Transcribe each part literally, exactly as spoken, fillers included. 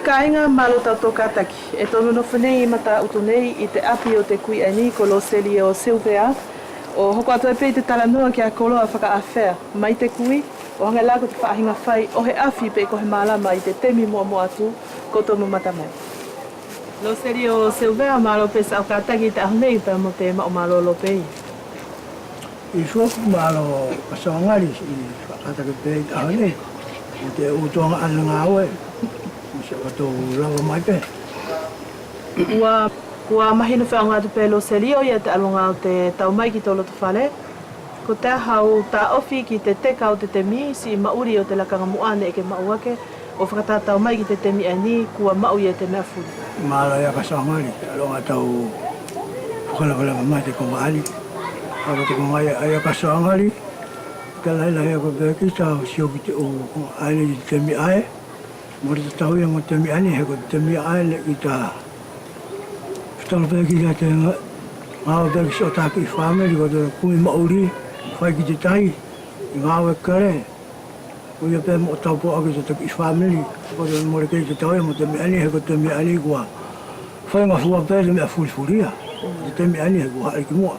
Kāiga, mālō tatou kātaki. ʻE tonu nofo nei ʻi Matāʻutu nei ʻi te ʻapi ʻo te kui ʻaeni ko Loselio Silvea, ʻo hoko atu ai pē ʻi te talanoa ki ʻa koloa fakaʻafea mai te kui, ʻo hagē lā ko te faʻahiga fai ʻo he afi peʻe ko he mālama ʻi te temi muʻamuʻa atu ko tonu mata mai. Loselio Silvea, mālō pē siʻau kātaki ʻi te ʻaho nei pea mo te maʻu mālōlō pē ia. ʻIo, mālō Kasoagali siʻi fakakātaki pē ʻi te ʻaho nei mo te ʻu tuʻaga ʻaena gāue mo siʻokotou lava mai pē. Kua, kua mahino feʻauga atu pē Loselio ia te ʻaluʻaga ʻo te tau mai ki tou loto fale. Kotea hau taʻofi ki te teka ʻo te temi, siʻi maʻuli ʻo te lakaga muʻa neʻe ke maʻu ake, ʻo fakatatau mai ki te temi ʻaeni kua maʻu ia te meʻa fuli? Mālō ia Kasoagali, ʻaluʻaga tau fakalavelave mai te koga ʻaeni. Kaʻe ko te koga ia, ia Kasoagali, ka lahilahi ake pē kita ʻo sio ki te ʻu koga ʻaeni ʻi te temi ʻae. Mole tatau ia mo te temi ʻaeni, he ko te temi ʻae neʻe kita fetaulaki pē kita te gāue pē ki siʻota kiʻi fāmili, ko te kumi maʻuli, fai ki te tai, ʻi gāue kele. Koia pē mo taupoʻoʻaki siʻota kiʻi fāmili, ko te mole kei tatau ia mo te temi ʻaeni, he ko te temi ʻaeni kua faigafua pē te meʻa fulifuli ia. Te temi ʻaeni he kua haʻele ki muʻa.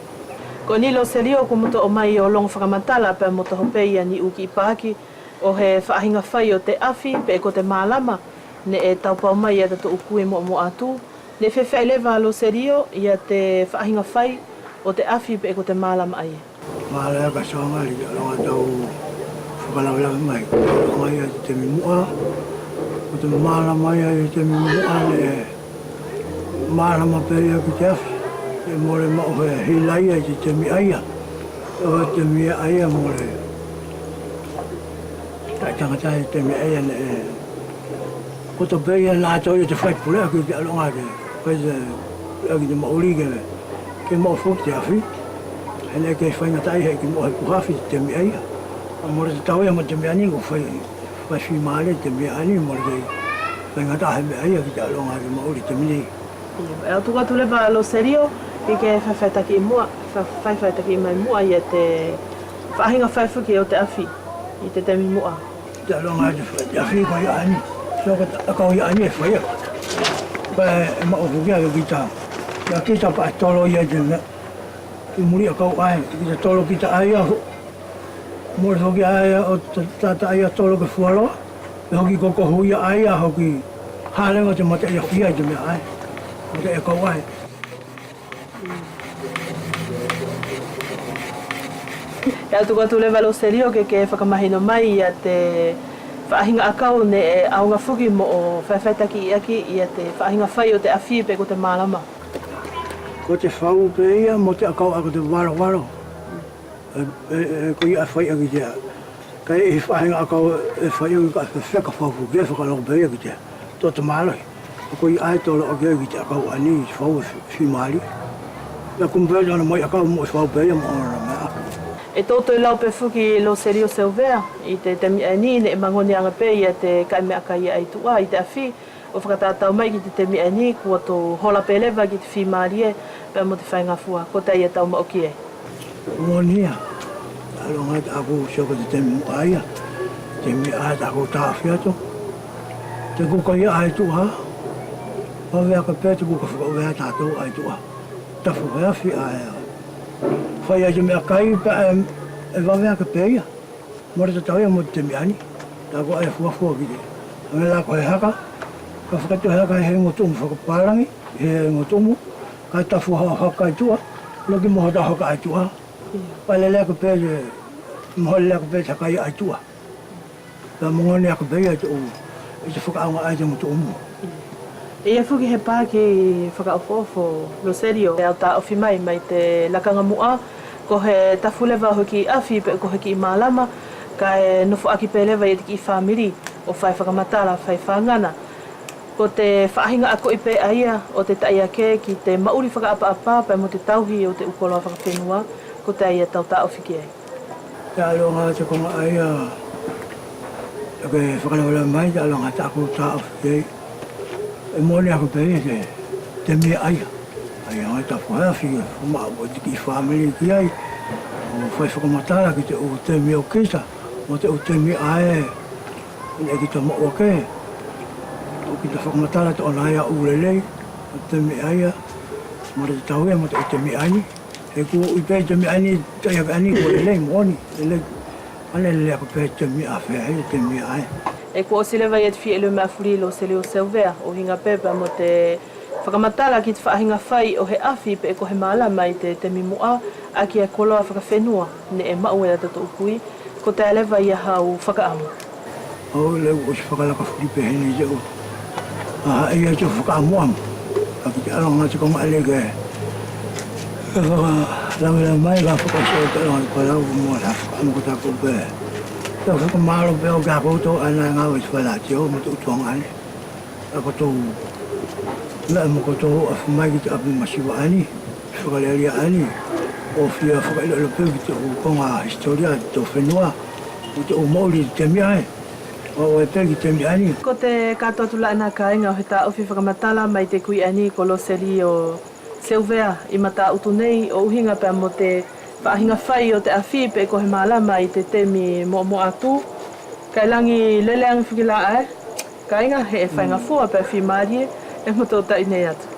Koʻeni Loselio, kua motou ʻomai ʻo logo fakamatala pea mo toho pē ia ni ʻu kiʻi pahaki ʻo he faʻahiga fai ʻo te afi peʻe ko te mālama neʻe taupau mai ia tatou kui muʻamuʻa atu. Neʻe feafeaʻi leva Loselio ia te faʻahiga fai ʻo te afi peʻe ko te mālama ʻaia? Mālō ia Kasoagali, ʻaluʻaga tau fakalavelave mai, ʻaluʻaga ia ʻi te temi muʻa, ko te mālama ia ʻi te temi muʻa neʻe mālama pē ia ki te afi. Neʻe mole maʻu he hila ia ʻi te temi ʻaia. ʻO te temi ʻaia mole taʻi tagata ʻi te temi ʻaia neʻe kotoa pē ia natou ia te fai puleʻaki te ʻaluʻaga te fai te puleʻaki te maʻuli ke, ke maʻu foki te afi. He neʻe kei faigataʻa he ʻe kei maʻu he puha afi ʻi te temi ʻaia. ʻE mole tatau ia mo te temi ʻaeni, ko fai, fai fimalie te temi ʻaeni, mole kei faigataʻa he meʻa ia ki te ʻaluʻaga te maʻuli te temi nei. ʻE au tuku atu leva Loselio ke ke faifaitaki muʻa, fa-, faifaitaki mai muʻa ia te faʻahiga fai foki ʻo te afi ʻi te temi muʻa. Te ʻaluʻaga te fai te afi ko ia ʻaeni. Sio ko te ʻakau ia ʻaeni ʻe fai ia. Pea ʻe maʻu foki ia kita. Ia kita pea ʻe tolo ia te meʻa. Ki muli ʻakau ʻae, kita tolo kita ʻaia. Mole foki ʻaia ʻo ta-, tata ʻaia tolo ke fualoa. Pea hoki kokohu ia ʻaia, hoki halega te mataʻi afi ia ʻi te meʻa ʻae. Mataʻi ʻakau ʻae. ʻE au tuku atu leva Loselio ke ke fakamahino mai ia te faʻahiga ʻakau neʻe ʻaoga foki moʻo faifaitakiʻaki ia te faʻahiga fai ʻo te afi peʻe ko te mālama. Ko te fau pē ia mo te ʻakau ʻae ko te valovalo. ʻE, ʻe, ʻe, ko ia ʻe fai ʻaki te ʻa. Kaʻe ʻi he faʻahiga ʻakau ʻe fai ʻaki kaʻe fefeka fau foki ʻe fakaloko pē ia ki te toto mālohi. Ko ia ʻae tolo ʻaki ia ki te ʻakau ʻaeni ʻi te fau ʻe fi-, fimalie. Pea kumi pē tona moʻi ʻakau mo ʻe fau pē ia mo ʻona meʻa. ʻE tou toe lau pē foki Loselio Silvea, ʻi te temi ʻaeni neʻe magoni age pē ia te kaʻi meʻakai ʻae ʻi tuʻa ʻi te afi. ʻO fakatatau mai ki te temi ʻaeni kua tou hola pē leva ki te fimalie pea mo te faigafua, kotea ia tau maʻu ki ai? Moʻoni ia, ʻaluʻaga ia taku sio ko te temi muʻa ia, temi ʻae taku taʻofi atu. Te kuka ia ʻae ʻi tuʻa, vave ake pē te kuka fakaʻuvea ʻa tatou ʻae ʻi tuʻa. Tafu he afi ʻae. Fai ai te meʻakai pea ʻe, ʻe vave ake pē ia. Mole tatau ia mo te temi ʻaeni. Taku ʻae fuafua ki te. Hage la ko he haka. Ka fakatuʻu he haka he higotuʻumu fakapalagi, he higotuʻumu. Ka tafu he haka ʻi tuʻa. Loki mo hota haka ʻi tuʻa. Pea lele ake pē te, mo lele ake pē te haka ia ʻi tuʻa. Pea magoni ake pē ia ʻi te ʻu, ʻi te fakaʻaogaʻi ʻae ʻi te higotuʻumu. ʻE ʻi ai foki he pahaki fakaʻofoʻofa Loselio ʻe au taʻofi mai, mai te lakaga muʻa, ko he tafu leva ʻo he kiʻi afi peʻe ko he kiʻi mālama, kaʻe nofoʻaki pē leva ia te kiʻi famili ʻo fai fakamatala, fai fagana. Ko te faʻahiga akoʻi pē ʻaia ʻo te taʻiake ki te maʻuli fakaʻapaʻapa pea mo te tauhi ʻo te ʻu koloa fakafenua, kotea ia tau taʻofi ki ai? Te ʻaluʻaga te koga ʻaia ʻe ke fakalavelave mai, te ʻaluʻaga taku taʻofi ki ai. ʻE moʻoni ake pē ia te, te meʻa ʻaia. ʻAia ʻae taku he afi, ʻe maʻu mo te kiʻi famili ki ai. ʻO fai fakamatala ki te ʻu temi ʻo kita, mo te ʻu temi ʻae neʻe kita maʻu ake. ʻO kita fakamatala tona ia ʻu lelei ʻo te meʻa ia, mo te tau ia mo te ʻu te meʻa ʻaeni. He kua ui pe te meʻa ʻaeni, te ia ʻaeni kua lelei moʻoni, lelei. ʻAe lelei aka pe te meʻa fea ia te meʻa ʻae. ʻE kua ʻosi leva ia te fia ʻiloʻi meʻa fuli Loselio Silvea, ʻo ʻuhiga pe pea mo te fakamatala ki te faʻahiga fai ʻo he afi peʻe ko he malama ʻi te temi muʻa, ʻaki ʻa e koloa fakafenua neʻe maʻu e ʻatatou kui. Kotea leva ia hau fakaʻamu? Au leva ʻosi fakalaka fuli pe heni te ʻu, ʻaha ia te ʻu fakaʻamuʻamu. ʻAki te ʻaloga te koga ʻaeni ke fakalavelave mai ka fakaʻosi ʻo te ʻaloga te palau mo te fakaʻamu ko taku pe. Te fakamalo pe au kia koutou ʻaena ʻe gaue ʻi te fale ʻa te ʻu mo te ʻu tuagaʻane. ʻA kotou, naʻe mo kotou afu mai ki te ʻapi masiva ʻaeni, fakalealia ʻaeni, ʻo fia fakaʻiloʻilo pe ki te ʻu koga hisitolia ʻo te ʻu fenua, ʻo te ʻu maʻuli ʻi te temi ʻae, ʻo ʻoe pe ki te temi ʻaeni. Ko te katoa atu la ʻaena kaiga ʻo he taʻofi fakamatala mai te kui ʻaeni ko Loselio Silvea ʻi Matāʻutu nei ʻo ʻuhiga pea mo te faʻahiga fai ʻo te afi peʻe ko he malama ʻi te temi moʻomoʻa atu. Kaʻe lagi lele age foki la ʻae. Kaiga, he ʻe faigafua pea fimalie ʻe mo tou taʻi nei atu.